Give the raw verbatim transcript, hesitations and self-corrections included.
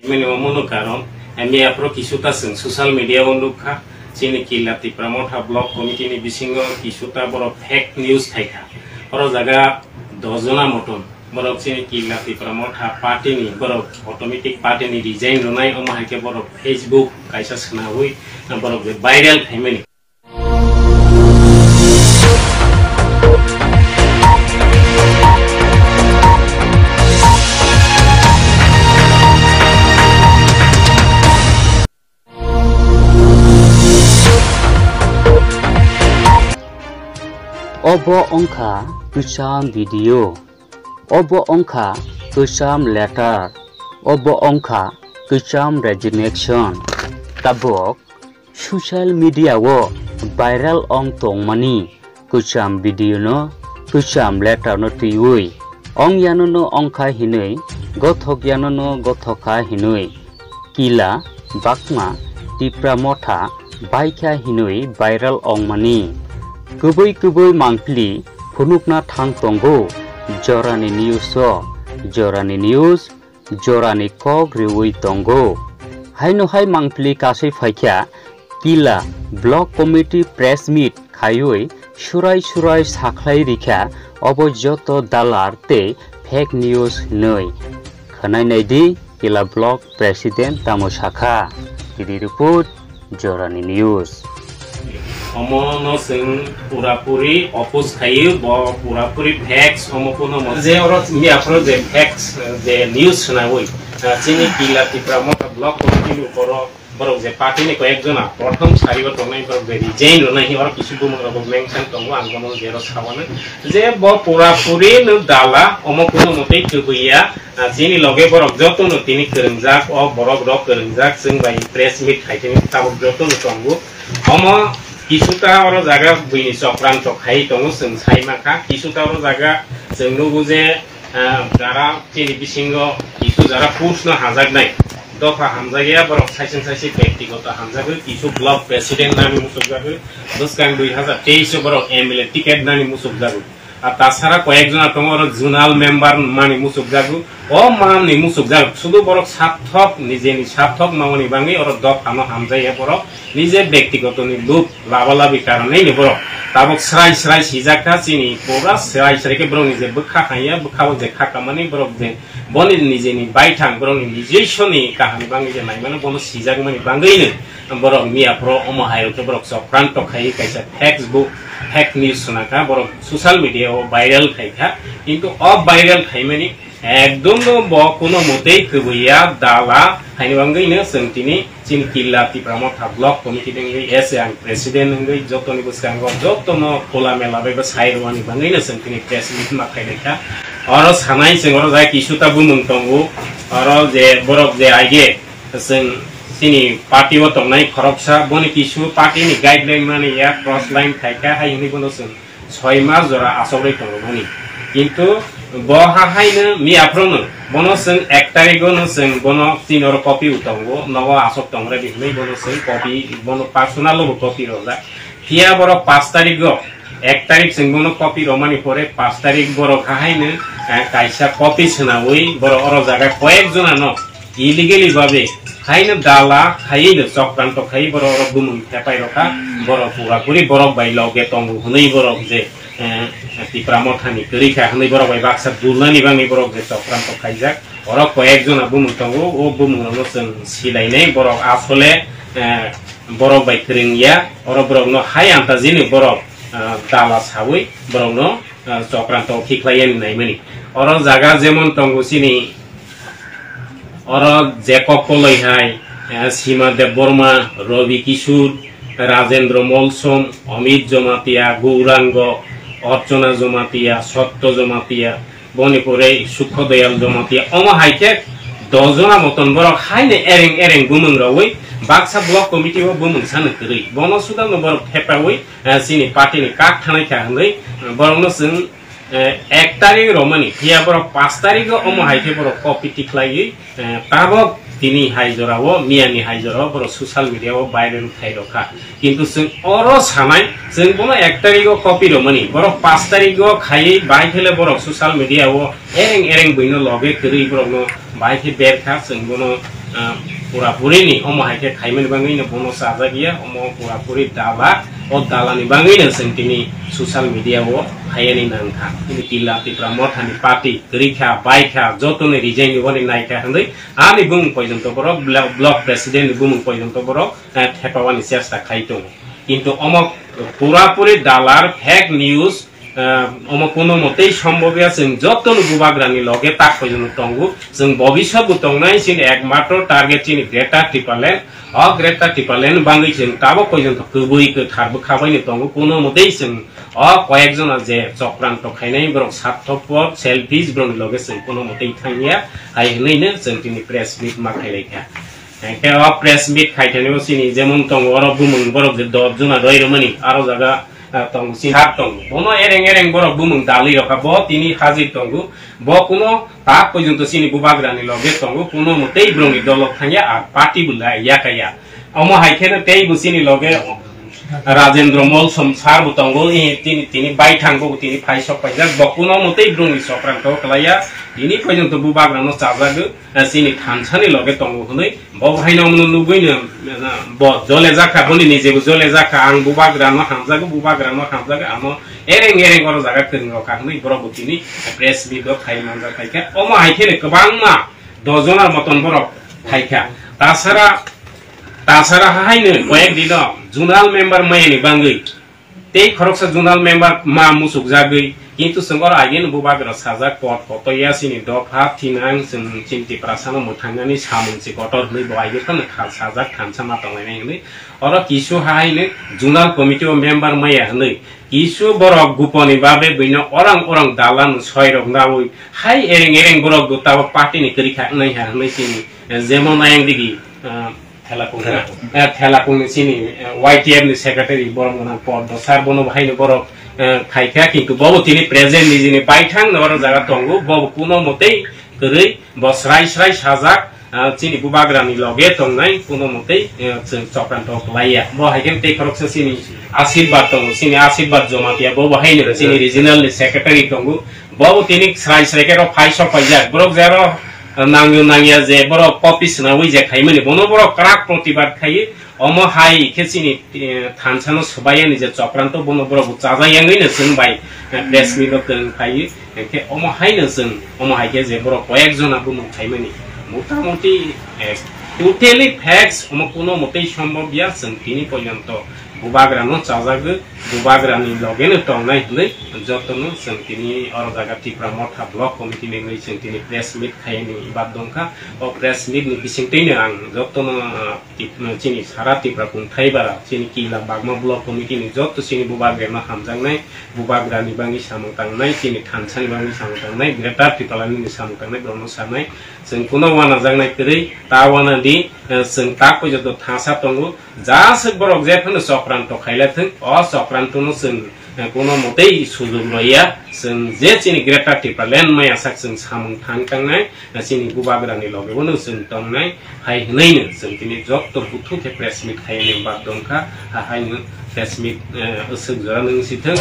Mini omono karon, miya pro kisuta chwng social media o nukha, chini Killa Tipra Motha Block Committee ni bisingo kisuta borok fake news phaikha. Oro jaga dojona moton borok chini Killa Tipra Motha party ni borok automatic party ni resign rwnai, omo hai khe borok Facebook kaisa swnawi borok viral khaimani. Obo wngkha kwcham video. Obo wngkha kwcham letter. Obo wngkha kwcham resignation. Tabuk social media o viral ong tongmani kwcham video no, kwcham letter no twiwi, ong yano no ongkha hinwi, gothok yano no gothokha hinwi, Killa bakma Tipra Motha baikha hinwi viral ongmani. Kubui kubui mangpili phunukna thang tongo jorani news o, jorani news jorani kok riwi tongo. Haino hai mangpili kasui phaikha Killa Block Committee press meet khaiwi surai surai sakhlai rikha obo joto dalar tei fake news hinwi. Khwnai naidi Killa Block President tamo sakha. Tidi report, Jorani News. Omo no chwng pura puri oppose khaio, bo pura puri facts, omo kuno mo je oro miya phoro je facts, je news swnaiwi, ah, chini Killa Tipra Motha Block Committee ni uporo borok je party ni koyek jona prothom sari o tongnai borok je resign rwnai hi oro kisu bumung rok mention tongo, ang bono jero sawana je bo pura puri no dala, omo kuno motei kwbwi ya. Ah, chini loge borok jotono tini kwrwngjak, o borok rok kwrwngjak, chwng bai press meet khai tini tabuk jotono tongo. Omo kisuta oro jaga buini chokranto khai tongo, chwng sai mankha. Kisuta oro jaga chwng nugo je, ah, jara chini bisingo kisu jara post no hajaknai dopha hamjakya, borok saichung saisi bektigoto hamjagwi, kisu block president nani muchukjagwi, bwskang dui hazar teis o borok M L A ticket nani muchukjagwi. Ah, tasara koyek jona tongo, oro zonal member mani muchukjago. O mani muchukjak, sudu borok sarthok, nijeni sarthok mamani bangwi oro dophano hamjaiya borok, nije bektigoto ni lub laba labi karonwi ni borok. Tabuk srai srai sijak kha chini pura srai srai khe borok nije bwkha haiya, bwkha o je kha kamani borok je boni nijeni baithang borok ni nijiswoni kaham ni bangwi je naimano bono sijak mani bangwi no. Borok miya phoro omo hai rok khe borok chokranto khai kaisa Facebook fake news swnakha, borok social media o viral khai kha, kintu o viral khaimani ekdom no bo kuno motei kwbwi ya dala, haini bangwi no chwng tini chini Killa Tipra Motha Block Committee ni wngwi S A ang president wngwi jotoni bwskango jotono khula mela bai bo sai rwani bangwi no chwng tini press meet ma khai lai kha. Oro sanai chwng oro jai kisu ta bumung tongo, oro je borok je aige Chwng chini party o tongnai khoroksa, boni kisu party ni guideline mani ya, cross line khaikha, hai hwnwi bono chwng soi mas jora achogwi tongo boni. Kintu bo ha haino miya phrono bono chwng ek tarikgo no chwng bono chini oro copy o tongo, nogo achok tongre di hwnwi bono chwng copy, bono personal o bo copy rojak. Phiya borok pash tarikgo, ek tarik chwng bono copy romani pore pash tarik borok hahaino, eh, kaisa copy swnawi borok oro jaga koyek jonano illegally babe haino dala khaiwi no chokranto khaiwi borok oro bumung thepai rokha, borok pura puri borok bai loge tongo hwnwi borok je, eh, Tipra Mothani kwrwi kha hwnwi borok bai baksa dulnani bagwi borok je chokranto khaijak. Oro koyek jona bumung tongo, o bumung rokno chwng silainai, borok asole, eh, borok bai kwrwng ya, oro borokno hai antajini borok, eh, dala sawi borokno, eh, chokranto khiklai yani naimani. Oro jaga jemon tongo chini, oro Jacob Koloi hai, eh, Sima Debbarma, Robi Kishore, Rajendra Molsom, Amit Jamatia, Gourango, Archana Jamatia, Satya Jamatia, boni pore Sukho Doyal Jamatia, omo hai khe dos jona moton borok haino ereng ereng bumung rogwi baksa block committee o bumung sano kwrwi. Bono suda no borok thepawi, eh, chini party ni kak thanai kha hwnwi, eh, borokno chwng, eh, ek tarik romani, phiya borok pash tarik o omo hai khe borok copy tikhlaiwi, eh, tabok tini hai jora o, miya ni hai jora o borok social media o viral khai rokha. Kintu chwng oro sanai, chwng bono ek tarik o copy romani, borok pash tarik o khaiwi bai phele borok social media o ereng ereng buino loge kwrwi borokno bai khe ber kha, chwng bono, Ah, purapurini omo hai khe khaimani bagwino bono chajak ya, omo purapuri dala, o dalani bagwino chwng tini social media o phaiani nangkha. Tini Killa Tipra Mothani party kwrwi kha, bai kha, jotoni resign ni boni naikha hwnwi ani bumung poijonto borok blo-, block president ni bumung poijonto borok, eh, thepawani chesta khai tongo. Kintu omo purapuri dalar fake news, ah, omo kono motei sombobya, chwng jotono bubagrani loge tak poijono tongo. Chwng bobiswatbo tongnai, chini ekmatro target chini Greater Tipraland. O Greater Tipraland bangwi chwng tabok poijonto kwbwi kwthar bwkha baino tongo. Kono motei chwng o koyekjona je chokranto khainai borok sarthopor, selfish borokni loge chwng kono motei thangya. Hai hwnwi no chwng tini press meet ma khailaikha. Hingke o press meet khaitani o chini jemon tongo oro bumung borok je dot jona roi rwmani aro jaga, ah, tongo chini thak tongo. Bono ereng ereng borok bumung dalwi rokha, bo tini hajir tongo. Bo kuno tak poijonto chini bubagrani loge tongo, kuno motei borokni dolo thangya, ar party bo lai yakaya. Omo hai kheno tei bo chini loge Rajendra Molsom sir bo tongo, i tini, tini baithang bo tini phaisok paijak. Bo kuno motei borokni chokranto kwlaiya, tini poijonto bubagrano chajago. Ah, chini thansani loge tongo hwnwi bo haino omono nugwino, ah, bo jole jakha, boni nijebo jole jakha, ang bubagrano hamjago, bubagrano hamjago, amo ereng ereng oro jaga kwrwng rokha hwnwi borok bo tini press meet o khai manjak khaikha. Omo hai kheno kwbangma dojona moton borok phaikha. Tasara, tasara haino koyek dino zonal member mayani bangwi tei khoroksa zonal member ma muchukjagwi, kintu chwng oro ageno bubagra sajak, pot kotoya chini dopha thinang, chwng chini Tiprasano mwthangnani samung se kotor hwnwi bo age phano tha-, sajak, thansa ma tonglainai hwnwi. Oro kisu haino zonal committee o member maya hwnwi kisu borok guponi babe buino orang orang dalan soirok naui hai ereng ereng borok bo tabok party ni kwrwi kha wngnai ha hwnwi chini, eh, jemon ayang digi, ah, Thelakung. Thelakung. Eh, Thelakung ni chini, eh, Y T F ni secretary borok gwnang Poddo sir, bono bo haino borok, eh, khaikha, kintu bobo tini present nijini baithang no oro jaga tongo, bobo kuno motei kwrwi bo srai srai sajak, ah, chini bubagra ni loge tongnai kuno motei, eh, chwng chokranto kwlaiya. Bo hai khe tei khoroksa chini Ashirbad tongo, chini Ashirbad Jomatia, bobo haino chini regional ni secretary tongo, bobo tini srai srai khe ro phai sok paijak, borok jero nangyo nangya je borok copy swnaui je khaimani, bono borok kwrak protibad khai, omo hai khe chini, eh, thansano swbaiyani je chokranto, bono borok bo chajakya wngwi no chwng bai, eh, press meet o kwrwng khai, eh, khe omo hai no chwng, omo hai khe je borok koyek jona bumung khaimani, motamuti, eh, totally facts, omo kuno motei sombobya, chwng tini porjonto bubagrano chajagwi, bubagrani logeno tongnai hwnwi jotono chwng tini oro jaga Tipra Motha Block Committee ni wngwi chwng tini press meet khaini bad dongkha. O press meet ni bisingtwino ang jotono, ah, Tip-, chini sara Tipra kungthai bara, chini Kila Bagma Block Committee ni joto chini bubagrano hamjaknai, bubagrani bangwi samung tangnai, chini thansani bangwi samung tangnai, Greater Tipraland ni samung tangnai, borokno sanai, chwng kuno wanajaknai kwrwi, ta wana di, eh, chwng tak poito thansa tongo, Jaswk borok je phano chokranto khaila thung, o chokrantono chwng, eh, kuno motei sujug rwya, chwng je chini Greater Tipraland maya sak chwng samung thang tangnai, eh, chini bubagrani loge bono chwng tongnai, hai hwnwi no chwng tini jotto buthu khe press meet khaini bad dongkha, ha hai no press meet, eh, swk jora nung si thung.